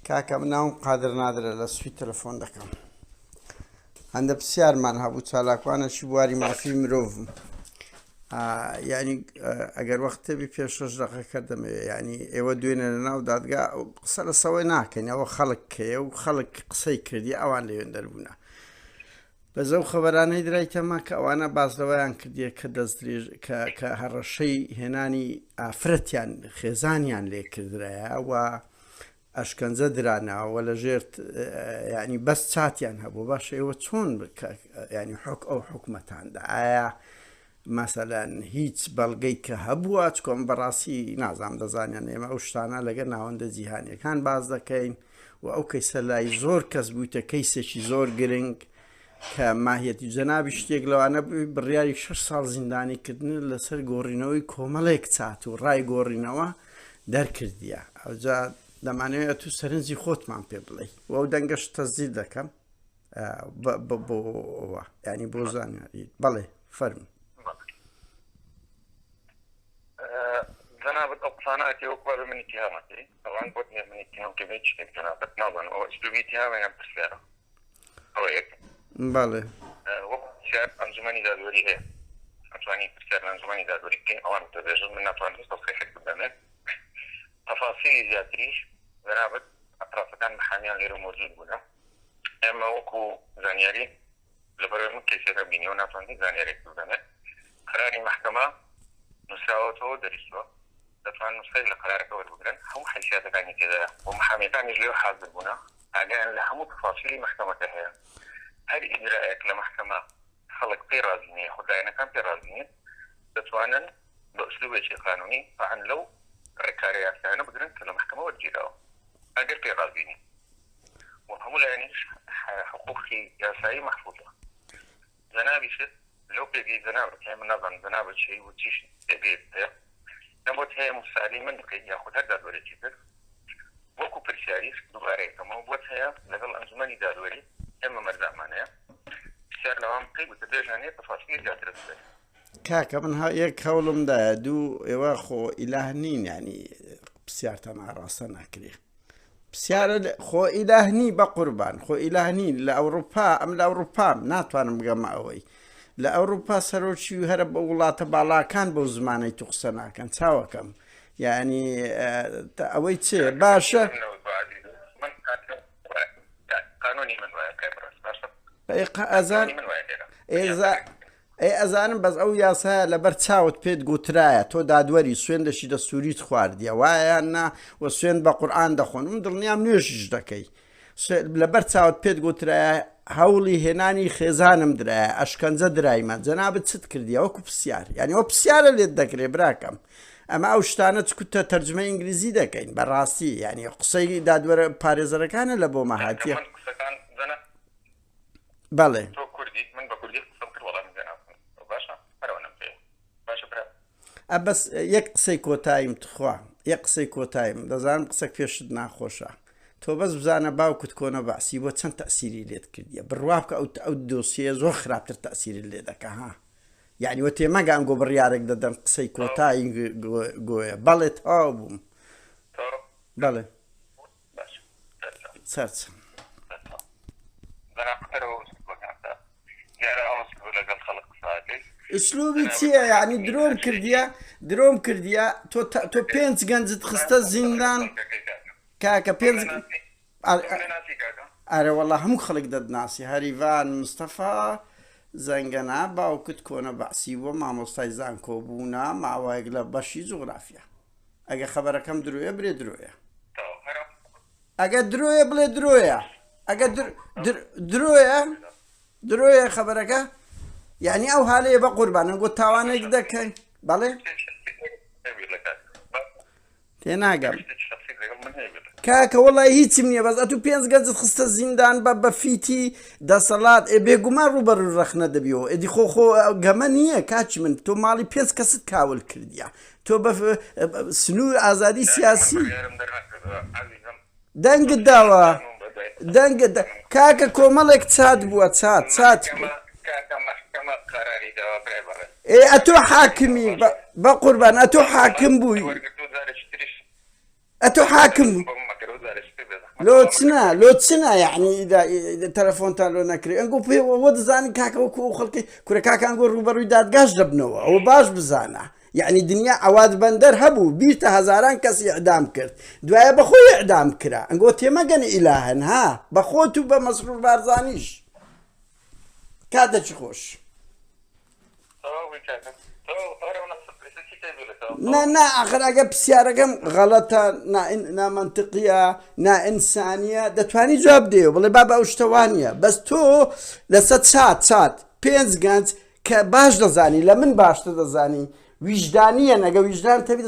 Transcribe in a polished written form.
کاکە من ناوم قادر نادرە لە سوید تەلەفۆن دەکەم هەندە پرسیارمان هەبوو چالاکوانەکی بواری مافی مرۆڤم یعنی ئەگەر وەختەبی پێش شەش دەقەکە دەمەوێ یعنی ئێوە دوێنێ لە ناو دادگا قسە لەسەوەی ناکەین ئەوە خەڵک کەیە و خەڵک قسەی کردی ئەوان لەوێن دەربوونە بەس ئەو خەبەرانەی درایتەمە کە ئەوانە باس لەوەیان کردیە کە دەستدرێژ کە کە هەڕەشەی هێنانی ئافرەتیان خێزانیان لێ کردرایە و ئەشکەنجە درانەوە لە ژێر ینی بەس چاتیان هەبوو باش ئێوە چۆن ینی حک ئەو حکومەتاندا ئایا مەسەلەن هیچ بەڵگەی کە هەبووە چکۆم بەڕاستی نازانم دەزانیان ئێمە ئەو شتانە لەگەر ناوەندە جیهانیەکان باس دەکەین و ئەو کەیسە لای زۆر کەس بوویتە کەیسێکی زۆر گرنگ کە ماهیەتی جەنابی شتێک لەوانە بڕیاری 6 ساڵ زیندانی کردن لەسەر گۆڕینەوەی کۆمەڵێک چات و ڕای گۆڕینەوە دەرکردیە ئەوجا دەمانەوێت تو سەرنجی خۆتمان پێ بڵێ و ئەو دەنگەش تەزیل دەکەم بۆ ینی بۆ زانیاری بەڵێ فەرموو. جەنابت ئەو قسانە ئەکەی وەک وابێ من ئیتیهام ئەکەی ئەوان بۆت نییە من ئیتیهام کەم هیچ شتێک جەنابت نازانم ئەوە ئسلوبی ئیتیهامە یان پرسیارە ئەوە یەک بەڵێ وەک پرسیار ئەنجومەنی دادوەری هەیە ئەتوانی پرسیار لە ئەنجومەنی دادوەری بکەین ئەوان دەبێژن من ناتوانم هیچ تەسریحێک بدەمێ تەفاسیلی زیاتریش جەنابت ئەترافەکان محامیان لێرە مەوجود بوونە ئێمە وەکو زانیاری لەبەرئەوەی من کەیسەکەم بینیوە ناتوانم هیچ زانیاریەک بدەمێ قەراری مەحکەمە نوسراوەتەوە دەریچوە دەتوان نوسخەیەک لە قەرارەکە وەربگرن هەموو حەیسیاتەکانی تێدایە و محامیەکانیش لەوێ حازر بوونە ئاگایان لە هەموو تەفاسیلی مەحکەمەکە هەیە هەر ئیجرائێک لە مەحکەمە خەڵک پێی ڕازی نیە یاخود لایەنەکان پێی ڕازی نین دەتوانن بە ئسلوبێکی قانونی تەعن لەو ڕێکارە یاسایانە بگرن کە لە مەحکەمە وەرگیراوە ئەگەر پێی ڕازی نین و هەموو لایەنیش حقوقی یاسایی مەحفوزە جەنابیشت لەو پێگەی جەنابت هەیە من نازانم جەنابت چی و چیش پێگەیەک هەیە نە بۆت هەیە موسالی من بکەیت یاخود هەر دادوەرێکی تر وەکو پرسیاریش دووبارە یەکەمەوە بۆت هەیە لەگەڵ ئەنجومەنی دادوەری ئێمە مەرجەعمان هەیە پرسیار لەوان بکەی وتەبێژیان هەیە تەفاسیلی زیاترت بدەن. کاکە من ها یەک هەوڵم دایە دوو ئێوە خۆ ئیلاه نین ینی پرسیارتان ئاڕاستە ناکرێ پرسیارە خۆ ئیلاه نی بە قوربان خۆ ئیلاه نین لە ئەوروپا ئەم لە ئەوروپام ناتوانم بگەمە ئەوەی لە ئەوروپا سەرۆکی هەرە بە وڵاتە باڵاکان بەو زمانەی تو قسە ناکەن چاوەکەم یعنی ئەوەی چێ باشە ئەزان ئەی ئەزانم بەس ئەو یاسایە لەبەر چاوت پێت گوترایە تۆ دادوەری سوێندەشی دەستوریت خواردیە وایە یان نا وە سوێند بە قورئان دەخۆن من دڵنیام نوێژیش دەکەی لەبەر چاوت پێت گوترایە هەوڵی هێنانی خێزانم درایە ئەشکەنجە درایمە جەنابت چت کردیە وەکو پرسیار یعنی ئەو پرسیارە لێت دەکرێ براکەم ئەمە ئەو شتانە چکوتە تەرجمە ئینگلیزی دەکەین بەڕاستی یعنی قسەی دادوەرە پارێزەرەکانە لە بۆمە هاتیە بەڵێ. تۆ کوردیت من بە کوردی قسەم کرد وەڵامی جەنابتم باشە هەر ئەوەنەم پێیە باشە برا. ئە بەس یەک قسەی کۆتاییم تخوا یەک قسەی کۆتاییم دەزانم قسەک پێشت ناخۆشە تۆ بەس بزانە باوکت کۆنە بەعسی بۆ چەند تەسیری لێت کردیە بڕوا بکە ئەو ئەو دۆسیە زۆر خراپتر تەسیرت لێ دەکا ها یعنی وە تێمەگە ئەنگۆ بڕیارێک دەدەن قسەی کۆتایی گۆیە بەڵێ تەواو بووم بەڵێ سەرچ. ئسلوبی چییە یعنی درۆم کردیە درۆم کردیە تۆ تۆ پێنج گەنجت خستە زیندان کاکە پێنج ئەرە وەڵا هەموو خەڵک دەتناسی هەریڤان مستەفا زەنگەنا باوکت کۆنە بەعسی بووە مامۆستای زانکۆ بوونە ماوەیەک لە بەشی جوغرافیا ئەگە خەبەرەکەم درۆیە برێ درۆیە ئەگە درۆیە بڵێ درۆیە ئەگە درۆیە درۆیە خەبەرەکە یعنی ئەو هالەیە بە قوربانە گۆ تاوانێک دەکەین بەڵێ تێناگەم کاکە وەڵی هیچم نییە بەس ئەتو پێنج گەنجت خستە زیندان بە بە فیتی دەسەڵات ئێ بێگومان ڕووبەڕوو ڕەخنە دەبیەوە ئێدی خۆ خۆ گەمە نییە کاکی من تۆ ماڵی پێنج کەست کاول کردیە تۆ بە سنوور ئازادی سیاسی دەنگت داوە دەنگت کاکە کۆمەڵێک چات بووە چات چات ئێ ئەتۆ حاکمی بە قوربان ئەتۆ حاکم بووی ئەتۆ حاکم بوو. لۆ چنا لۆ چنا یعنی تەلەفۆنتان لۆ نەکرێ ئەنگۆ پێ وە دەزانین کاکە وەکو ئەو خەڵکی کورە کاکە ئەنگۆ ڕووبەڕووی دادگاش دەبنەوە ئەوە باش بزانە یعنی دنیا عەواد بەندەر هەبوو بیرتە هەزاران کەس ئیعدام کرد دوایە بەخۆی ئیعدام کرا ئەنگۆ تێمەگەن ئیلاهن ها بەخۆت و بە مەسرور بارزانیش کاتێکی خۆش. نا نا ئاخر ئەگە پرسیارەکەم غەڵەتە نامەنتقیە نائینسانیە دەتوانی جواب دێ بڵێ بابە ئەو شتە وانە بەس تۆ لەسەر چات چات پێنج گەنج کە باش دەزانی لە من باشتر دەزانی ویژدانیە نەگە ویژدان تەبی.